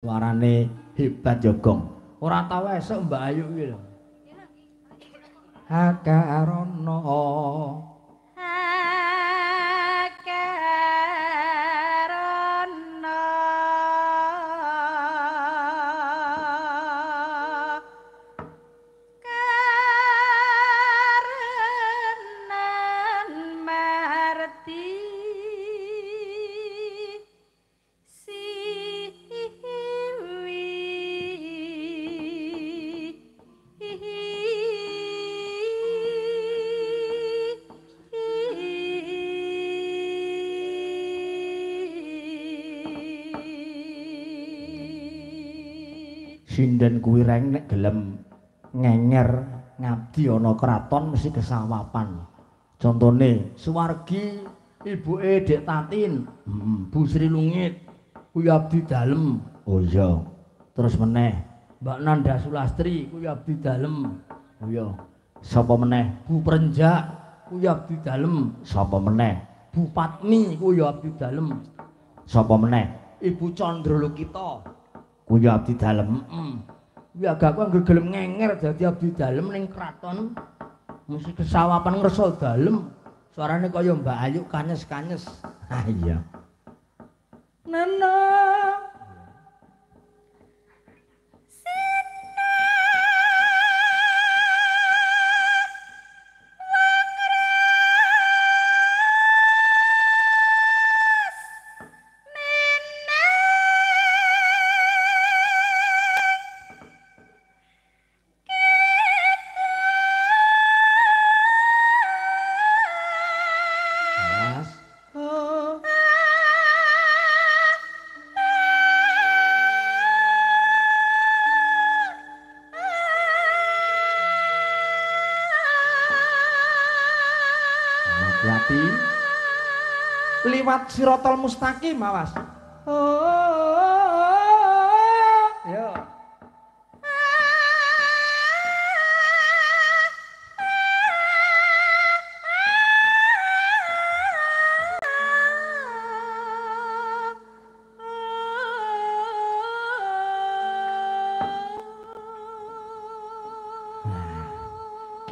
Suarane hebat ya, Gong. Ora tau esuk Mbak Ayu iki lho. Akarana Akarana karenan marti sinden kuwi reng nek gelem ngenger ngabdi ana kraton mesti kesawapan. Contone suwargi ibuke Dek Tatin, Bu Sri Lungit kuwi abdi dalem. Oh iya. Terus meneh Mbak Nanda Sulastri kuwi abdi dalem. Oh iya. Sapa meneh? Bu Prenjak kuwi abdi dalem. Sapa meneh? Bu Patmi kuwi abdi dalem. Sapa meneh? Ibu Candra Lukita kuwi abdi dalem. Kuwi agakku anggere gelem ngenger dadi abdi dalem ning kraton mesti kesawapan ngresa dalem. Suarane kaya Mbak Ayu kanyes-kanyes. Ah iya. Nana hati-hati liwat sirotol mustaqim, awas. Oh, yo.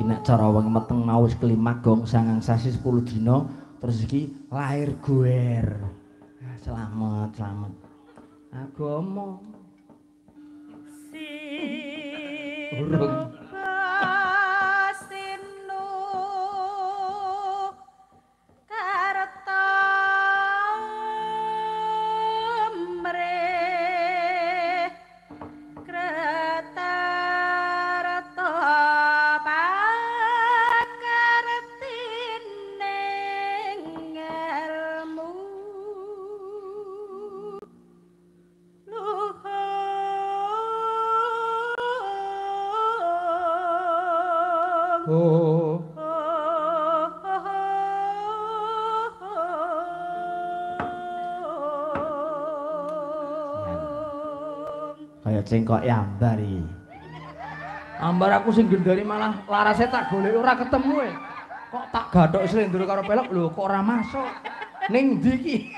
Nek cara wong meteng mau wis kelima gong 9 sasi 10 dina terus iki lahir goer. Selamat, selamat. Agama urung sinu karta mrih kretarta Oh. Kaya cengkok ambar iki. Ambar aku sing gendari malah larase tak golek ora ketemu e. Kok tak gathok slendro karo pelok lho kok ora masuk. Ning ndi iki?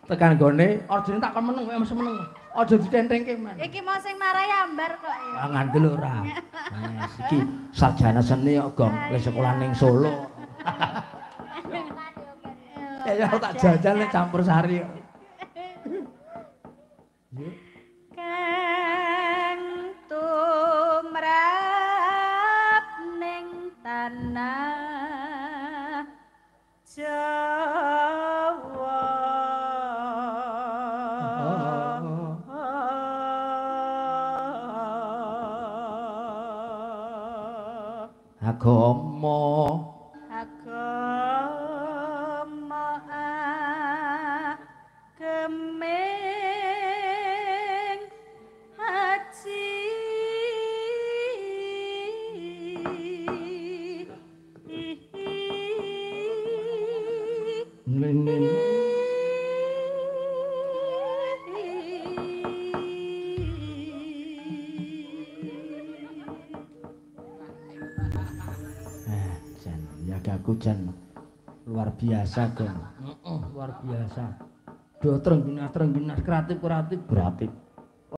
Tekan gone arjane tak kon meneng wis meneng. Aja ditentengke men. Iki mau sing marai ambar kok ya. Ah ngandel ora. Wes iki sarjana seni kok Gong, wis sekolah ning Solo. Ya tak jajal nek campur sari kok. Kang tumrap ning tanah Jawa. Agama agama ageming haji Aku jan luar biasa, Gong. Luar biasa. Do trengginas-trengginas kreatif-kreatif kreatif.